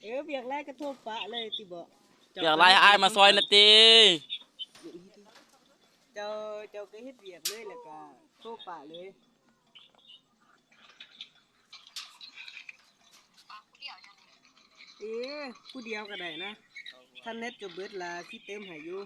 ເອີ ວຽກຫຼາຍກໍໂທປະເລີຍຕິເບາະ? ວຽກຫຼາຍ ໃຫ້ອ້າຍມາຊ່ອຍແດ່ຕິ. ເຈົ້າ ເຈົ້າກໍເຮັດວຽກເລີຍ ແລ້ວກໍໂທປະເລີຍ. ເອີ ຜູ້ດຽວກໍໄດ້ນະ ຖ້າເນັດຈະເບິດລະຊິເຕີມໃຫ້ຢູ່.